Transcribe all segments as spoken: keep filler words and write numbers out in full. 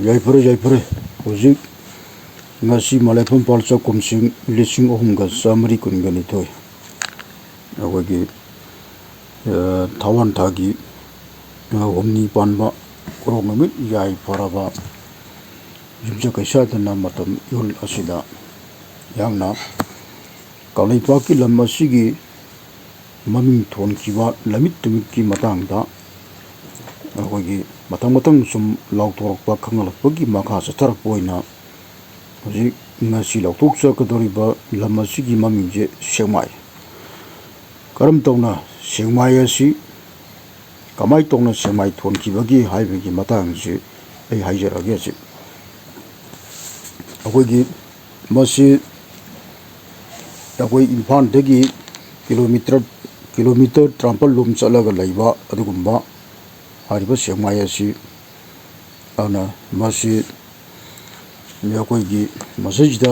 ꯌꯥꯏꯐꯔꯦ, ꯌꯥꯏꯐꯔꯦ꯫ ꯍꯧꯖꯤꯛ ꯉꯁꯤ ꯃꯂꯥꯏꯐꯝ ꯄꯥꯜꯆꯥ ꯀꯨꯝꯁꯤꯡ ꯂꯤꯁꯤꯡ ꯑꯍꯨꯝꯒ ꯆꯥꯃꯔꯤ ꯀꯨꯟꯒ ꯅꯤꯊꯣꯏ, ꯑꯩꯈꯣꯏꯒꯤ, ꯑ, ꯊꯥꯋꯥꯟ ꯊꯥꯒꯤ, ꯑ, ꯍꯨꯝꯅꯤ ꯄꯥꯟꯕ ꯀꯣꯔꯣꯛ ꯅꯨꯃꯤꯠ ꯌꯥꯏꯐꯔꯕ ꯌꯨꯝꯖꯀꯩꯁꯥꯗꯅ ꯃꯇꯝ ꯏꯍꯨꯜ ꯑꯁꯤꯗ ꯌꯥꯝꯅ ꯀꯪꯂꯩꯄꯥꯛꯀꯤ ꯂꯝ ꯑꯁꯤꯒꯤ ꯃꯃꯤꯡ ꯊꯣꯟꯈꯤꯕ ꯂꯝꯃꯤꯠ ꯇꯨꯃꯤꯠꯀꯤ ꯃꯇꯥꯡꯗ ꯑꯩꯈꯣꯏꯒꯤ ꯃꯊꯪ ꯃꯊꯪ ꯁꯨꯝ ꯂꯥꯎꯊꯣꯔꯛꯄ, ꯈꯪꯍꯜꯂꯛꯄꯒꯤ ꯃꯈꯥ ꯆꯠꯊꯔꯛꯄ ꯑꯣꯏꯅ ꯍꯧꯖꯤꯛ ꯉꯁꯤ ꯂꯥꯎꯊꯣꯛꯆꯔꯛꯀꯗꯧꯔꯤꯕ ꯂꯝ ꯑꯁꯤꯒꯤ ꯃꯃꯤꯡꯁꯦ ꯁꯦꯛꯃꯥꯏ꯫ ꯀꯔꯝ ꯇꯧꯅ ꯁꯦꯛꯃꯥꯏ ꯑꯁꯤ, ꯀꯃꯥꯏ ꯇꯧꯅ ꯁꯦꯛꯃꯥꯏ ꯊꯣꯟꯈꯤꯕꯒꯦ ꯍꯥꯏꯕꯒꯤ ꯃꯇꯥꯡꯁꯤ ꯑꯩ ꯍꯥꯏꯖꯔꯛꯑꯒꯦ꯫ ꯍꯧꯖꯤꯛ ꯑꯩꯈꯣꯏꯒꯤ ꯃꯁꯤ ꯑꯩꯈꯣꯏ ꯏꯝꯐꯥꯜꯗꯒꯤ ꯀꯤꯂꯣꯃꯤꯇꯔ, ꯀꯤꯂꯣꯃꯤꯇꯔ ꯇꯔꯥꯃꯥꯄꯜ ꯂꯣꯝ ꯆꯠꯂꯒ ꯂꯩꯕ ꯑꯗꯨꯒꯨꯝꯕ ꯍꯥꯏꯔꯤꯕ ꯁꯦꯛꯃꯥꯏ ꯑꯁꯤ꯫ ꯑꯗꯨꯅ ꯃꯁꯤ ꯑꯩꯈꯣꯏꯒꯤ ꯃꯁꯤꯁꯤꯗ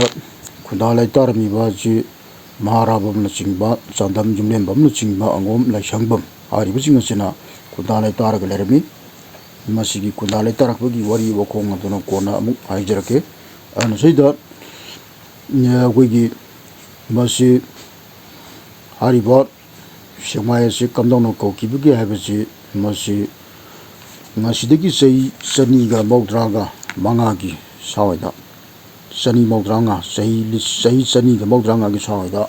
ꯈꯨꯟꯗꯥ ꯂꯩꯇꯥꯔꯝꯃꯤꯕ ꯑꯁꯤ ꯃꯍꯥꯔꯥꯕꯝꯅꯆꯤꯡꯕ, ꯆꯥꯟꯗꯝ ꯌꯨꯝꯂꯦꯝꯕꯝꯅꯆꯤꯡꯕ, ꯑꯉꯣꯝ ꯂꯥꯏꯁꯪꯕꯝ ꯍꯥꯏꯔꯤꯕꯁꯤꯡ ꯑꯁꯤꯅ ꯈꯨꯟꯗꯥ ꯂꯩꯇꯥꯔꯒ ꯂꯩꯔꯝꯃꯤ꯫ ꯃꯁꯤꯒꯤ ꯈꯨꯟꯗꯥ ꯂꯩꯇꯥꯔꯛꯄꯒꯤ ꯋꯥꯔꯤ ꯋꯥꯈꯣꯡ ꯑꯗꯨꯅ ꯀꯣꯟꯅ ꯑꯃꯨꯛ ꯍꯥꯏꯖꯔꯛꯀꯦ꯫ ꯑꯗꯨꯅ ꯁꯤꯗ ꯑꯩꯈꯣꯏꯒꯤ ꯃꯁꯤ ꯍꯥꯏꯔꯤꯕ ꯁꯦꯛꯃꯥꯏ ꯑꯁꯤ ꯀꯝꯗꯧꯅ ꯀꯧꯈꯤꯕꯒꯦ ꯍꯥꯏꯕꯁꯤ, ꯃꯁꯤ ꯉꯁꯤꯗꯒꯤ ꯆꯍꯤ ꯆꯅꯤꯒ ꯃꯧꯗ꯭ꯔꯥꯒ ꯃꯉꯥꯒꯤ ꯁ꯭ꯋꯥꯏꯗ, ꯆꯅꯤ ꯃꯧꯗ꯭ꯔꯥꯉꯥ, ꯆꯍꯤ ꯂꯤ-, ꯆꯍꯤ ꯆꯅꯤꯒ ꯃꯧꯗ꯭ꯔꯥꯉꯥꯒꯤ ꯁ꯭ꯋꯥꯏꯗ,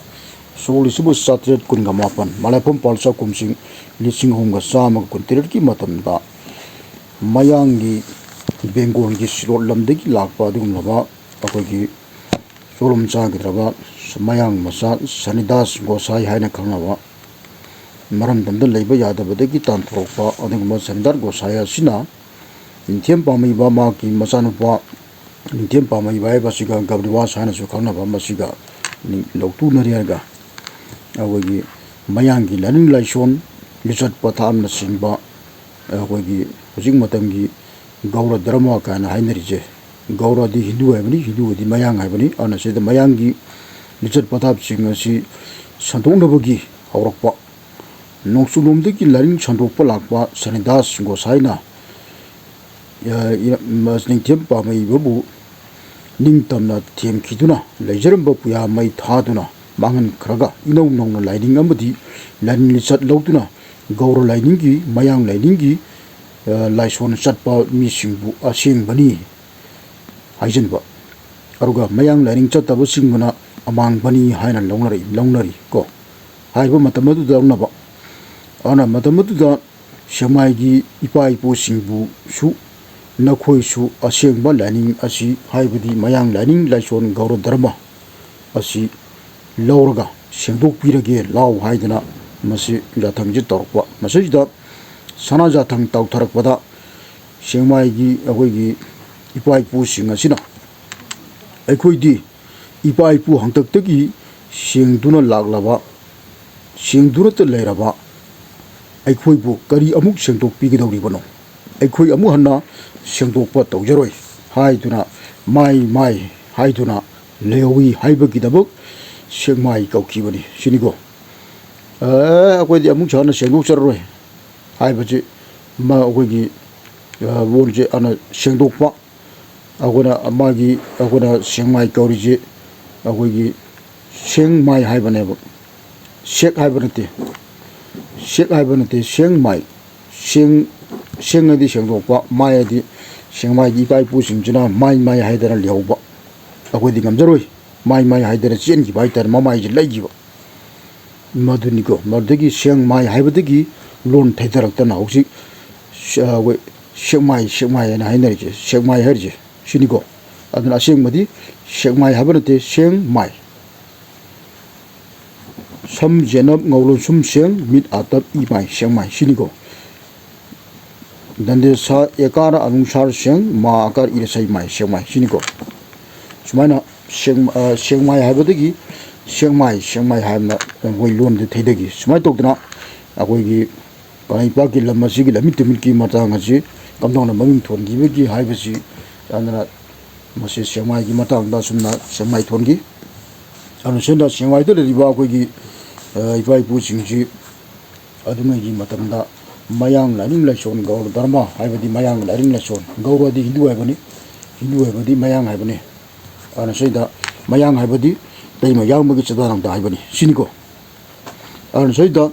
ꯁꯣꯛ ꯂꯤꯁꯤꯡ ꯇꯔꯥꯇꯔꯦꯠ ꯀꯨꯟꯒ ꯃꯥꯄꯟ, ꯃꯂꯥꯏꯐꯝ ꯄꯥꯜꯆꯥ ꯀꯨꯝꯁꯤꯡ ꯂꯤꯁꯤꯡ ꯑꯍꯨꯝꯒ ꯆꯥꯝꯃꯒ ꯀꯨꯟꯇꯔꯦꯠꯀꯤ ꯃꯇꯝꯗ ꯃꯌꯥꯡꯒꯤ, ꯕꯦꯡꯒꯣꯜꯒꯤ ꯁꯤꯂꯣꯠ ꯂꯝꯗꯒꯤ ꯂꯥꯛꯄ ꯑꯗꯨꯒꯨꯝꯂꯕ ꯑꯩꯈꯣꯏꯒꯤ ꯆꯣꯂꯝ ꯆꯥꯈꯤꯗ꯭ꯔꯕ ꯃꯌꯥꯡ ꯃꯆꯥ ꯁꯅꯤꯗꯥꯁ ꯒꯣꯁꯥꯏ ꯍꯥꯏꯅ ꯈꯪꯅꯕ, ꯃꯔꯝꯗꯝꯗ ꯂꯩꯕ ꯌꯥꯗꯕꯗꯒꯤ ꯇꯥꯟꯊꯣꯔꯛꯄ ꯑꯗꯨꯒꯨꯝꯕ ꯁꯅꯤꯗꯥꯁ ꯒꯣꯁꯥꯏ ꯑꯁꯤꯅ ꯅꯤꯡꯊꯦꯝ ꯄꯥꯝꯃꯩꯕ ꯃꯍꯥꯛꯀꯤ ꯃꯆꯥꯅꯨꯄꯥ, ꯅꯤꯡꯊꯦꯝ ꯄꯥꯝꯃꯩꯕ ꯍꯥꯏꯕꯁꯤꯒ ꯒꯕ꯭ꯔꯤꯋꯥꯁ ꯍꯥꯏꯅꯁꯨ ꯈꯪꯅꯕ, ꯃꯁꯤꯒ ꯅꯤꯡ-, ꯂꯧꯇꯨꯅꯔꯦꯔꯒ ꯑꯩꯈꯣꯏꯒꯤ ꯃꯌꯥꯡꯒꯤ ꯂꯥꯏꯅꯤꯡ ꯂꯥꯏꯁꯣꯟ, ꯂꯤꯆꯠ ꯄꯊꯥꯞꯅꯆꯤꯡꯕ ꯑꯩꯈꯣꯏꯒꯤ ꯍꯧꯖꯤꯛ ꯃꯇꯝꯒꯤ ꯒꯧꯔ ꯙꯔꯃ ꯀꯥꯏꯅ ꯍꯥꯏꯅꯔꯤꯁꯦ, ꯒꯧꯔꯗꯤ ꯍꯤꯟꯗꯨ ꯍꯥꯏꯕꯅꯤ, ꯍꯤꯟꯗꯨꯗꯤ ꯃꯌꯥꯡ ꯍꯥꯏꯕꯅꯤ꯫ ꯑꯗꯨꯅ ꯁꯤꯗ ꯃꯌꯥꯡꯒꯤ ꯂꯤꯆꯠ ꯄꯊꯥꯞꯁꯤꯡ ꯑꯁꯤ ꯁꯟꯗꯣꯛꯅꯕꯒꯤ ꯍꯧꯔꯛꯄ, ꯅꯣꯡꯆꯨꯞꯂꯣꯝꯗꯒꯤ ꯂꯥꯏꯅꯤꯡ ꯁꯟꯗꯣꯛꯄ ꯂꯥꯛꯄ ꯁꯅꯤꯗꯥꯁ ꯒꯣꯁꯥꯏꯅ ꯑ, ꯏ-, ꯃ-, ꯅꯤꯡꯊꯦꯝ ꯄꯥꯝꯃꯩꯕꯕꯨ ꯅꯤꯡꯇꯝꯅ ꯊꯦꯝꯈꯤꯗꯨꯅ ꯂꯩꯖꯔꯝꯕ ꯄꯨꯌꯥ ꯃꯩ ꯊꯥꯗꯨꯅ ꯃꯥꯡꯍꯟꯈ꯭ꯔꯒ, ꯏꯅꯧ ꯅꯧꯅ ꯂꯥꯏꯅꯤꯡ ꯑꯃꯗꯤ ꯂꯥꯏꯅꯤꯡ ꯂꯤꯆꯠ ꯂꯧꯗꯨꯅ ꯒꯧꯔ ꯂꯥꯏꯅꯤꯡꯒꯤ, ꯃꯌꯥꯡ ꯂꯥꯏꯅꯤꯡꯒꯤ, ꯑ, ꯂꯥꯏꯁꯣꯟ ꯆꯠꯄ ꯃꯤꯁꯤꯡꯕꯨ ꯑꯁꯦꯡꯕꯅꯤ ꯍꯥꯏꯖꯤꯟꯕ, ꯑꯗꯨꯒ ꯃꯌꯥꯡ ꯂꯥꯏꯅꯤꯡ ꯆꯠꯇꯕꯁꯤꯡꯕꯨꯅ ꯑꯃꯥꯡꯕꯅꯤ ꯍꯥꯏꯅ ꯂꯧꯅꯔꯛꯏ, ꯂꯧꯅꯔꯤ ꯀꯣ꯫ ꯍꯥꯏꯔꯤꯕ ꯃꯇꯝ ꯑꯗꯨꯗ ꯂꯧꯅꯕ, ꯑꯗꯨꯅ ꯃꯇꯝ ꯑꯗꯨꯗ ꯁꯦꯛꯃꯥꯏꯒꯤ ꯏꯄꯥ ꯏꯄꯨꯁꯤꯡꯕꯨꯁꯨ "ꯅꯈꯣꯏꯁꯨ ꯑꯁꯦꯡꯕ ꯂꯥꯏꯅꯤꯡ ꯑꯁꯤ, ꯍꯥꯏꯕꯗꯤ ꯃꯌꯥꯡ ꯂꯥꯏꯅꯤꯡ ꯂꯥꯏꯁꯣꯟ ꯒꯧꯔ ꯙꯔꯃ ꯑꯁꯤ ꯂꯧꯔꯒ ꯁꯦꯡꯗꯣꯛꯄꯤꯔꯒꯦ ꯂꯥꯎ" ꯍꯥꯏꯗꯅ ꯃꯁꯤ ꯌꯥꯊꯪꯁꯤ ꯇꯧꯔꯛꯄ꯫ ꯃꯁꯤꯗ ꯁꯅꯥ ꯌꯥꯊꯪ ꯇꯧꯊꯔꯛꯄꯗ ꯁꯦꯛꯃꯥꯏꯒꯤ ꯑꯩꯈꯣꯏꯒꯤ ꯏꯄꯥ ꯏꯄꯨꯁꯤꯡ ꯑꯁꯤꯅ, "ꯑꯩꯈꯣꯏꯗꯤ ꯏꯄꯥ ꯏꯄꯨ ꯍꯥꯛꯇꯛꯇꯒꯤ ꯁꯦꯡꯗꯨꯅ ꯂꯥꯛꯂꯕ, ꯁꯦꯡꯗꯨꯅꯇ ꯂꯩꯔꯕ ꯑꯩꯈꯣꯏꯕꯨ ꯀꯔꯤ ꯑꯃꯨꯛ ꯁꯦꯡꯗꯣꯛꯄꯤꯒꯗꯧꯔꯤꯕꯅꯣ? ꯑꯩꯈꯣꯏ ꯑꯃꯨꯛ ꯍꯟꯅ ꯁꯦꯡꯗꯣꯛꯄ ꯇꯧꯖꯔꯣꯏ" ꯍꯥꯏꯗꯨꯅ, "ꯃꯥꯏ ꯃꯥꯏ" ꯍꯥꯏꯗꯨꯅ ꯂꯩꯍꯧꯏ ꯍꯥꯏꯕꯒꯤꯗꯃꯛ ꯁꯦꯛꯃꯥꯏ ꯀꯧꯈꯤꯕꯅꯤ ꯁꯤꯅꯤꯀꯣ꯫ "ꯑꯦ, ꯑꯩꯈꯣꯏꯗꯤ ꯑꯃꯨꯛ ꯍꯟꯅ ꯁꯦꯡꯗꯣꯛꯆꯔꯔꯣꯏ" ꯍꯥꯏꯕꯁꯤ ꯃ-, ꯑꯩꯈꯣꯏꯒꯤ, ꯑ, ꯂꯣꯟꯁꯦ ꯑꯅ ꯁꯦꯡꯗꯣꯛꯄ꯫ ꯑꯩꯈꯣꯏꯅ ꯃꯥꯒꯤ, ꯑꯩꯈꯣꯏꯅ ꯁꯦꯛꯃꯥꯏ ꯀꯧꯔꯤꯁꯦ ꯑꯩꯈꯣꯏꯒꯤ ꯁꯦꯡꯃꯥꯏ ꯍꯥꯏꯕꯅꯦꯕ꯫ ꯁꯦꯛ ꯍꯥꯏꯕ ꯅꯠꯇꯦ꯫ ꯁꯦꯛ ꯍꯥꯏꯕ ꯅꯠꯇꯦ, ꯁꯦꯡꯃꯥꯏ꯫ ꯁꯦꯡ, ꯁꯦꯡ ꯍꯥꯏꯗꯤ ꯁꯦꯡꯗꯣꯛꯄ, ꯃꯥꯏ ꯍꯥꯏꯗꯤ ꯁꯦꯛꯃꯥꯏꯒꯤ ꯏꯄꯥ ꯏꯄꯨꯁꯤꯡꯁꯤꯅ ꯃꯥꯏ ꯃꯥꯏ ꯍꯥꯏꯗꯅ ꯂꯩꯍꯧꯕ꯫ ꯑꯩꯈꯣꯏꯗꯤ ꯉꯝꯖꯔꯣꯏ꯫ ꯃꯥꯏ ꯃꯥꯏ ꯍꯥꯏꯗꯅ ꯆꯦꯟꯈꯤꯕ ꯍꯥꯏꯇꯥꯔꯦ, ꯃꯃꯥꯏꯁꯦ ꯂꯩꯈꯤꯕ꯫ ꯃꯗꯨꯅꯤꯀꯣ꯫ ꯃꯗꯨꯗꯒꯤ ꯁꯦꯡꯃꯥꯏ ꯍꯥꯏꯕꯗꯒꯤ ꯂꯣꯟ ꯊꯩꯊꯔꯛꯇꯅ ꯍꯧꯖꯤꯛ ꯁ-, ꯑꯩꯈꯣꯏ ꯁꯦꯛꯃꯥꯏ, ꯁꯦꯛꯃꯥꯏ ꯍꯥꯏꯅ ꯍꯥꯏꯅꯔꯤꯁꯦ, ꯁꯦꯛꯃꯥꯏ ꯍꯥꯏꯔꯤꯁꯦ ꯁꯤꯅꯤꯀꯣ꯫ ꯑꯗꯨꯅ ꯑꯁꯦꯡꯕꯗꯤ ꯁꯦꯛꯃꯥꯏ ꯍꯥꯏꯕ ꯅꯠꯇꯦ, ꯁꯦꯡꯃꯥꯏ꯫ ꯁꯝ ꯖꯦꯅꯞ ꯉꯧꯔꯣꯟ ꯁꯨꯝ ꯁꯦꯡ, ꯃꯤꯠ ꯑꯥꯇꯞ ꯏꯃꯥꯏ ꯁꯦꯡꯃꯥꯏ ꯁꯤꯅꯤꯀꯣ꯫ ꯗꯟꯗꯦꯁꯥ ꯑꯦꯀꯥꯔ ꯑꯅꯨꯡꯁꯥꯔ ꯁꯦꯡ, ꯃꯥ ꯑꯀꯥꯔ ꯏꯔꯁꯩ ꯃꯥꯏ ꯁꯦꯡꯃꯥꯏ ꯁꯤꯅꯤꯀꯣ꯫ ꯁꯨꯃꯥꯏꯅ ꯁꯦꯡ-, ꯑ, ꯁꯦꯡꯃꯥꯏ ꯍꯥꯏꯕꯗꯒꯤ ꯁꯦꯡꯃꯥꯏ, ꯁꯦꯡꯃꯥꯏ ꯍꯥꯏꯕꯅ ꯃꯣꯏ ꯂꯣꯟꯗ ꯊꯩꯗꯈꯤ꯫ ꯁꯨꯃꯥꯏꯅ ꯇꯧꯗꯅ ꯑꯩꯈꯣꯏꯒꯤ ꯀꯪꯂꯩꯄꯥꯛꯀꯤ ꯂꯝ ꯑꯁꯤꯒꯤ ꯂꯝꯃꯤꯠ ꯇꯨꯃꯤꯠꯀꯤ ꯃꯇꯥꯡ ꯑꯁꯤ ꯀꯝꯗꯧꯅ ꯃꯃꯤꯡ ꯊꯣꯟꯈꯤꯕꯒꯦ ꯍꯥꯏꯕꯁꯤ ꯌꯥꯝꯅ ꯃꯁꯤ ꯁꯦꯛꯃꯥꯏꯒꯤ ꯃꯇꯥꯡꯗ ꯑꯁꯨꯝꯅ ꯁꯦꯛꯃꯥꯏ ꯊꯣꯟꯈꯤ꯫ ꯑꯗꯨꯅ ꯁꯤꯗ ꯁꯦꯛꯃꯥꯏꯗ ꯂꯩꯔꯤꯕ ꯑꯩꯈꯣꯏꯒꯤ, ꯑ, ꯏꯄꯥ ꯏꯄꯨꯁꯤꯡꯁꯤ ꯑꯗꯨꯉꯩꯒꯤ ꯃꯇꯝꯗ ꯃꯌꯥꯡ ꯂꯥꯏꯅꯤꯡ ꯂꯥꯏꯁꯣꯟ, ꯒꯧꯔ ꯙꯔꯃ ꯍꯥꯏꯕꯗꯤ ꯃꯌꯥꯡ ꯂꯥꯏꯅꯤꯡ ꯂꯥꯏꯁꯣꯟ, ꯒꯧꯔꯗꯤ ꯍꯤꯟꯗꯨ ꯍꯥꯏꯕꯅꯤ, ꯍꯤꯟꯗꯨ ꯍꯥꯏꯕꯗꯤ ꯃꯌꯥꯡ ꯍꯥꯏꯕꯅꯤ꯫ ꯑꯗꯨꯅ ꯁꯤꯗ ꯃꯌꯥꯡ ꯍꯥꯏꯕꯗꯤ ꯇꯩꯃ ꯌꯥꯡꯕꯒꯤ ꯆꯥꯗꯥ ꯂꯪꯗꯥ ꯍꯥꯏꯕꯅꯤ ꯁꯤꯅꯤꯀꯣ꯫ ꯑꯗꯨꯅ ꯁꯤꯗ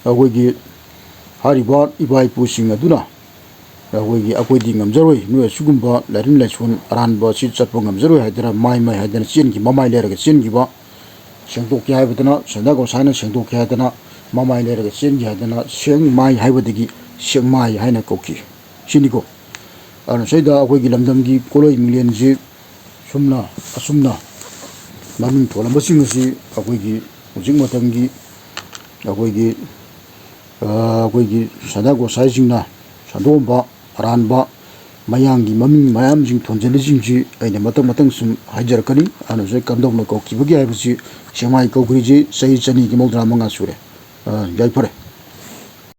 ꯑꯩꯈꯣꯏꯒꯤ ꯍꯥꯏꯔꯤꯕ ꯏꯄꯥ ꯏꯄꯨꯁꯤꯡ ꯑꯗꯨꯅ ꯑꯩꯈꯣꯏꯒꯤ, "ꯑꯩꯈꯣꯏꯗꯤ ꯉꯝꯖꯔꯣꯏ, ꯅꯣꯏ ꯑꯁꯤꯒꯨꯝꯕ ꯂꯥꯏꯅꯤꯡ ꯂꯥꯏꯁꯣꯟ ꯑꯔꯥꯟꯕ ꯑꯁꯤ ꯆꯠꯄ ꯉꯝꯖꯔꯣꯏ" ꯍꯥꯏꯗꯅ ꯃꯥꯏ ꯃꯥꯏ ꯍꯥꯏꯗꯅ ꯆꯦꯟꯈꯤ, ꯃꯃꯥꯏ ꯂꯩꯔꯒ ꯆꯦꯟꯈꯤꯕ, ꯁꯦꯡꯗꯣꯛꯀꯦ ꯍꯥꯏꯕꯗꯅ, ꯁꯦꯟꯗꯥ ꯒꯣꯁꯥꯏꯅ ꯁꯦꯡꯗꯣꯛꯀꯦ ꯍꯥꯏꯗꯅ ꯃꯃꯥꯏ ꯂꯩꯔꯒ ꯆꯦꯟꯈꯤ ꯍꯥꯏꯗꯅ ꯁꯦꯡꯃꯥꯏ ꯍꯥꯏꯕꯗꯒꯤ ꯁꯦꯛꯃꯥꯏ ꯍꯥꯏꯅ ꯀꯧꯈꯤ ꯁꯤꯅꯤꯀꯣ꯫ ꯑꯗꯨꯅ ꯁꯤꯗ ꯑꯩꯈꯣꯏꯒꯤ ꯂꯝꯗꯝꯒꯤ ꯀꯣꯂꯣꯏ ꯃꯤꯡꯂꯦꯟꯁꯤ ꯁꯨꯝꯅ ꯑꯁꯨꯝꯅ ꯃꯃꯤꯡ ꯊꯣꯜꯂꯝꯕꯁꯤꯡ ꯑꯁꯤ ꯑꯩꯈꯣꯏꯒꯤ ꯍꯧꯖꯤꯛ ꯃꯇꯝꯒꯤ ꯑꯩꯈꯣꯏꯒꯤ, ꯑ, ꯑꯩꯈꯣꯏꯒꯤ ꯁꯦꯟꯗꯥ ꯒꯣꯁꯥꯏꯁꯤꯡꯅ ꯁꯟꯗꯣꯛꯑꯝꯕ ꯑꯔꯥꯟꯕ ꯃꯌꯥꯡꯒꯤ ꯃꯃꯤꯡ ꯃꯌꯥꯝꯁꯤꯡ ꯊꯣꯟꯖꯜꯂꯤꯁꯤꯡꯁꯤ ꯑꯩꯅ ꯃꯊꯪ ꯃꯊꯪ ꯁꯨꯝ ꯍꯥꯏꯖꯔꯛꯀꯅꯤ꯫ ꯑꯗꯨꯅ ꯁꯤꯗ ꯀꯝꯗꯧꯅ ꯀꯧꯈꯤꯕꯒꯦ ꯍꯥꯏꯕꯁꯤ ꯁꯦꯛꯃꯥꯏ ꯀꯧꯈ꯭ꯔꯤꯁꯤ ꯆꯍꯤ ꯆꯅꯤꯒꯤ ꯃꯧꯗ꯭ꯔꯥ ꯃꯉꯥ ꯁꯨꯔꯦ꯫ ꯑ, ꯌꯥꯏꯐꯔꯦ꯫